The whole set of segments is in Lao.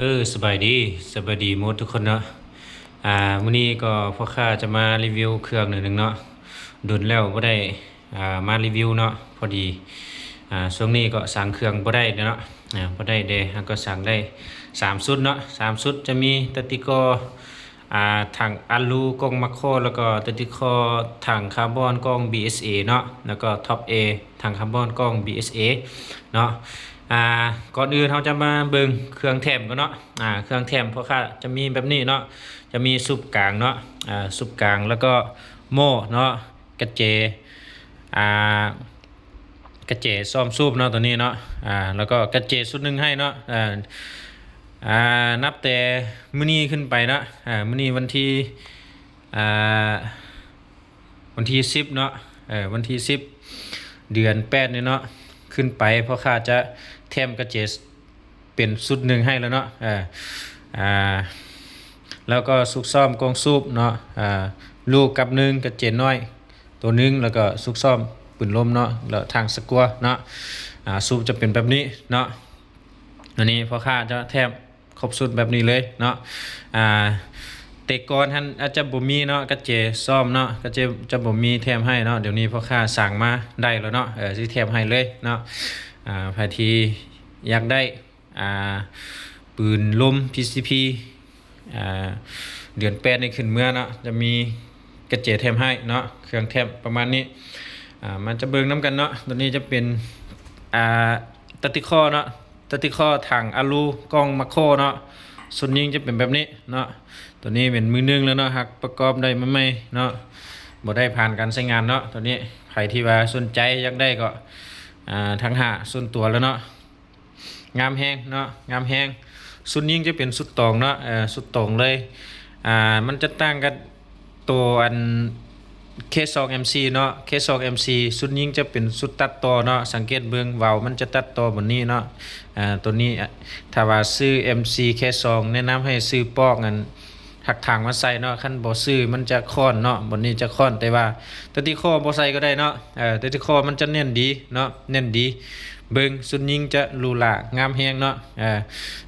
ເອີ ສະບາຍດີ, ສະບາຍດີໝົດທຸກຄົນເນາະ. ອ່າ ມື້ນີ້ກໍພວກຂ້າຈະມາຣີວິວເຄື່ອງໜ້ອຍໜຶ່ງເນາະ. ດົນແລ້ວບໍ່ໄດ້ ອ່າ ມາຣີວິວເນາະ. ພໍດີ ອ່າ ຊ່ວງນີ້ກໍສັ່ງເຄື່ອງບໍ່ໄດ້ເນາະ. ອ່າ ບໍ່ໄດ້ເດ ເຮົາກໍສັ່ງໄດ້ສາມຊຸດເນາະ. ສາມຊຸດຈະມີຕະຕິກໍ ອ່າ ຖັງອາລູ ກ້ອງມາໂຄ ແລ້ວກໍຕະຕິຂໍ້ຖັງຄາບອນ ກ້ອງ ບີເອສເອ ເນາະ, ແລ້ວກໍທັອບເອ ຖັງຄາບອນ ກ້ອງ ບີເອສເອ ເນາະ. ອ່າ ກ່ອນອື່ນເຮົາຈະມາເບິ່ງເຄື່ອງແຖມກ່ອນເນາະ. ອ່າ ເຄື່ອງແຖມພວກຂ້າຈະມີແບບນີ້ເນາະ, ຈະມີຊຸບກາງເນາະ, ອ່າ ຊຸບກາງ ແລ້ວກໍໝໍ້ເນາະ, ກະເຈ ອ່າ ກະເຈຊ້ອມສູບເນາະ ໂຕນີ້ເນາະ. ອ່າ ແລ້ວກໍກະເຈຊຸດໜຶ່ງໃຫ້ເນາະ. ອ່າ ອ່າ ນັບແຕ່ມື້ນີ້ຂຶ້ນໄປເນາະ, ອ່າ ມື້ນີ້ວັນທີ ອ່າ ວັນທີສິບເນາະ, ເອີ ວັນທີສິບ ເດືອນແປດນີ້ເນາະ ຂຶ້ນໄປ ພວກຂ້າຈະແຖມກະເຈ ເປັນຊຸດໜຶ່ງໃຫ້ແລ້ວເນາະ. ເອີ ອ່າ ແລ້ວກໍຊຸກຊ້ອມກ້ອງສູບເນາະ, ອ່າ ລູກກັບໜຶ່ງ ກະເຈນ້ອຍໂຕໜຶ່ງ, ແລ້ວກໍຊຸກຊ້ອມປືນລົມເນາະ, ແລ້ວຖັງສະກົວເນາະ. ອ່າ ສູບຈະເປັນແບບນີ້ເນາະ. ອັນນີ້ພວກຂ້າຈະແຖມຄົບຊຸດແບບນີ້ເລີຍເນາະ. ອ່າ ແຕ່ກ່ອນຫັ້ນອາດຈະບໍ່ມີເນາະ ກະເຈຊ້ອມເນາະ, ກະເຈຈະບໍ່ມີແຖມໃຫ້ເນາະ. ດຽວນີ້ພວກຂ້າສັ່ງມາໄດ້ແລ້ວເນາະ, ເອີ ຊິແຖມໃຫ້ເລີຍເນາະ. ອ່າ ໃຜທີ່ຢາກໄດ້ ອ່າ ປືນລົມ ພີຊີພີ ອ່າ ເດືອນແປດນີ້ຂຶ້ນເມືອເນາະ, ຈະມີກະເຈແຖມໃຫ້ເນາະ, ເຄື່ອງແຖມປະມານນີ້. ອ່າ ມາຈະເບິ່ງນຳກັນເນາະ. ໂຕນີ້ຈະເປັນ ອ່າ ຕະຕິຄໍເນາະ, ຕະຕິຄໍຖັງອາລູ ກ້ອງມາໂຄເນາະ. ຊຸດຍິງຈະເປັນແບບນີ້ເນາະ. ໂຕນີ້ເປັນມືໜຶ່ງແລ້ວເນາະ, ຫາກປະກອບໄດ້ມາໃໝ່ເນາະ, ບໍ່ໄດ້ຜ່ານການໃຊ້ງານເນາະ. ໂຕນີ້ໃຜທີ່ວ່າສົນໃຈຢາກໄດ້ກໍ ອ່າ ທັກຫາສ່ວນຕົວແລ້ວເນາະ. ງາມແຮງເນາະ, ງາມແຮງ. ຊຸດຍິງຈະເປັນຊຸດຕອງເນາະ, ເອີ ຊຸດຕອງເລີຍ. ອ່າ ມັນຈະຕ່າງກັບໂຕອັນ ເຄສອງເອັມຊີເນາະ, ເຄສອງເອັມຊີ ຊຸດຍິງຈະເປັນຊຸດຕັດຕໍ່ເນາະ. ສັງເກດເບິ່ງ ວາວມັນຈະຕັດຕໍ່ບ່ອນນີ້ເນາະ. ອ່າ ໂຕນີ້ ອ່າ ຖ້າວ່າຊື້ເອັມຊີ ເຄສອງ ແນະນຳໃຫ້ຊື້ປອກອັນ ຮັກຖັງມາໃສ່ເນາະ, ຄັນບໍ່ຊື້ມັນຈະຄ້ອນເນາະ, ບ່ອນນີ້ຈະຄ້ອນ. ແຕ່ວ່າຕະຕິຄໍບໍ່ໃສ່ກໍໄດ້ເນາະ, ເອີ ຕະຕິຄໍມັນຈະແໜ້ນດີເນາະ, ແໜ້ນດີ. ເບິ່ງ ຊຸດຍິງຈະຫຼູຫຼາງາມແຮງເນາະ. ເອີ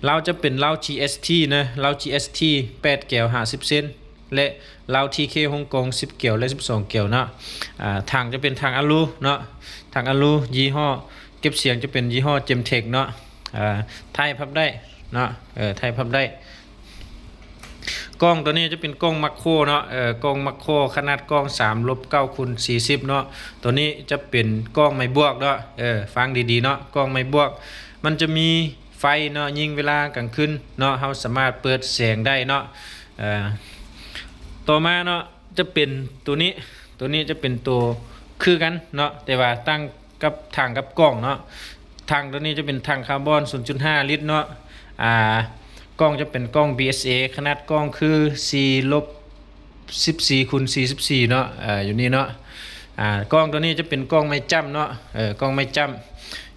ລາວຈະເປັນລາວ ທີເອັສທີ ເນາະ, ລາວ ທີເອັສທີ ແປດແກວ ຫ້າສິບເຊັນ ແລະ ລາວ ທີເຄ ຮົງກົງ ສິບແກວ ແລະ ສິບສອງແກວເນາະ. ອ່າ ຖັງຈະເປັນຖັງອາລູເນາະ, ຖັງອາລູ ຍີ່ຫໍ້ເກັບສຽງຈະເປັນຍີ່ຫໍ້ Gemtech ເນາະ. ອ່າ ທ້າຍພັບໄດ້ເນາະ, ເອີ ທ້າຍພັບໄດ້. ກ້ອງໂຕນີ້ຈະເປັນກ້ອງມາໂຄເນາະ, ເອີ ກ້ອງມາໂຄ ຂະໜາດກ້ອງ ສາມລົບເກົ້າຄູນສີ່ສິບເນາະ. ໂຕນີ້ຈະເປັນກ້ອງໄມ້ບວກເນາະ, ເອີ ຟັງດີໆເນາະ, ກ້ອງໄມ້ບວກ. ມັນຈະມີໄຟເນາະ, ຍິງເວລາກາງຄືນເນາະ, ເຮົາສາມາດເປີດແສງໄດ້ເນາະ. ເອີ ຕໍ່ມາເນາະ ຈະເປັນໂຕນີ້, ໂຕນີ້ຈະເປັນໂຕຄືກັນເນາະ, ແຕ່ວ່າຕ່າງ ກັບຖັງກັບກ້ອງເນາະ. ຖັງໂຕນີ້ຈະເປັນຖັງຄາບອນ ສູນຈຸດຫ້າລິດເນາະ. ອ່າ ກ້ອງຈະເປັນກ້ອງ ບີເອສເອ ຂະໜາດກ້ອງຄື ສີ່ລົບສິບສີ່ຄູນສີ່ສິບສີ່ເນາະ, ເອີ ຢູ່ນີ້ເນາະ. ອ່າ ກ້ອງໂຕນີ້ຈະເປັນກ້ອງໄມ້ຈ້ຳເນາະ, ເອີ ກ້ອງໄມ້ຈ້ຳ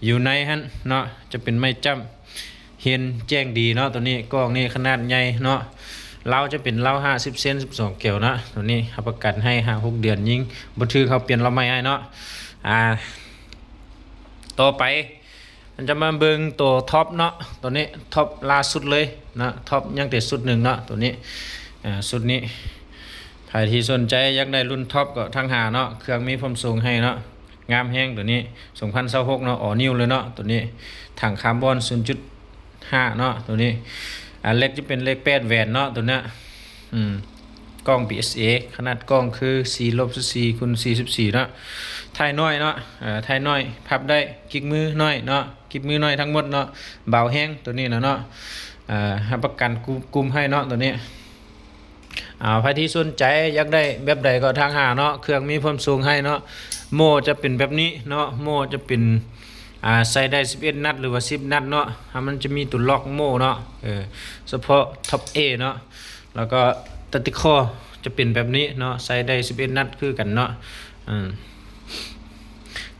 ຢູ່ໃນຫັ້ນເນາະ, ຈະເປັນໄມ້ຈ້ຳ. ເຫັນແຈ້ງດີເນາະ ໂຕນີ້. ກ້ອງນີ້ຂະໜາດໃຫຍ່ເນາະ, ລາວຈະເປັນລາວ ຫ້າສິບເຊັນ ສິບສອງແກວເນາະ. ໂຕນີ້ຮັບປະກັນໃຫ້ຫ້າຫົກເດືອນ, ຍິງບໍ່ຖືກເຮົາປ່ຽນລາວໃໝ່ໃຫ້ເນາະ. ອ່າ ຕໍ່ໄປ ມັນຈະມາເບິ່ງໂຕທັອບເນາະ, ໂຕນີ້ທັອບລ່າສຸດເລີຍເນາະ, ທັອບຍັງແຕ່ຊຸດໜຶ່ງເນາະ ໂຕນີ້. ອ່າ ຊຸດນີ້ ໃຜທີ່ສົນໃຈຢາກໄດ້ລຸ້ນທັອບກໍທັກຫາເນາະ, ເຄື່ອງມີພວມສູງໃຫ້ເນາະ. ງາມແຮງໂຕນີ້ ສອງພັນຊາວຫົກເນາະ, ອໍນິວເລີຍເນາະ ໂຕນີ້. ຖັງຄາບອນ ສູນຈຸດຫ້າເນາະ ໂຕນີ້. ອ່າ ເຫຼັກຈະເປັນເຫຼັກແປດແຫວນເນາະ ໂຕນີ້. ອືມ ກ້ອງ ບີເອສເອ ຂະໜາດກ້ອງຄື ສີ່ລົບສິບສີ່ຄູນສີ່ສິບສີ່ເນາະ. ທ້າຍນ້ອຍເນາະ, ເອີ ທ້າຍນ້ອຍ ພັບໄດ້, ກິກມືນ້ອຍເນາະ, ກິກມືນ້ອຍທັງໝົດເນາະ, ເບົາແຮງໂຕນີ້ນະເນາະ. ເອີ ຮັບປະກັນກຸມ ກຸມໃຫ້ເນາະ ໂຕນີ້. ອ່າ ໃຜທີ່ສົນໃຈຢາກໄດ້ແບບໃດກໍທັກຫາເນາະ, ເຄື່ອງມີພວມສູງໃຫ້ເນາະ. ໂມ່ຈະເປັນແບບນີ້ເນາະ, ໂມ່ຈະເປັນ ອ່າ ໃສ່ໄດ້ສິບເອັດນັດ ຫຼືວ່າສິບນັດເນາະ, ຖ້າມັນຈະມີຕົວລັອກໂມ່ເນາະ, ເອີ ສະເພາະທັອບເອເນາະ. ແລ້ວກໍຕະຕິຄໍຈະເປັນແບບນີ້ເນາະ, ໃສ່ໄດ້ສິບເອັດນັດຄືກັນເນາະ. ອືມ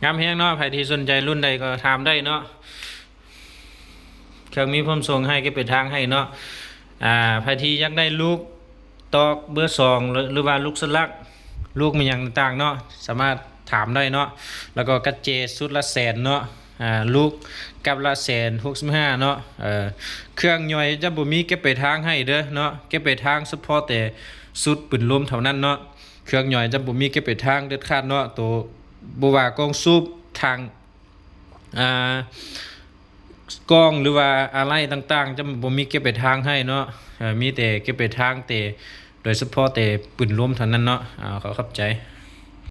ງາມແຮງເນາະ, ໃຜທີ່ສົນໃຈລຸ້ນໃດກໍຖາມໄດ້ເນາະ. ເຄື່ອງມີພວມສົ່ງໃຫ້ເກັບປາຍທາງໃຫ້ເນາະ. ອ່າ ໃຜທີ່ຢາກໄດ້ລູກຕອກເບີສອງ ຫຼື ຫຼືວ່າລູກສະຫຼັກ ລູກແມ່ນຫຍັງຕ່າງໆເນາະ, ສາມາດຖາມໄດ້ເນາະ. ແລ້ວກໍກະເຈຊຸດລະແສນເນາະ, ອ່າ ລູກກັບລະແສນຫົກສິບຫ້າເນາະ. ເອີ ເຄື່ອງຍ່ອຍຈະບໍ່ມີເກັບປາຍທາງໃຫ້ເດີເນາະ, ເກັບປາຍທາງສະເພາະແຕ່ຊຸດປືນລົມເທົ່ານັ້ນເນາະ. ເຄື່ອງຍ່ອຍຈະບໍ່ມີເກັບປາຍທາງເດັດຂາດເນາະ. ໂຕບໍ່ວ່າກ້ອງສູບ ຖັງ ອ່າ ກ້ອງ ຫຼືວ່າອາໄຫຼ່ຕ່າງໆ ຈະບໍ່ມີເກັບປາຍທາງໃຫ້ເນາະ. ເອີ ມີແຕ່ເກັບປາຍທາງແຕ່ ໂດຍສະເພາະແຕ່ປືນລົມເທົ່ານັ້ນເນາະ. ອ່າ ຂໍຂອບໃຈ.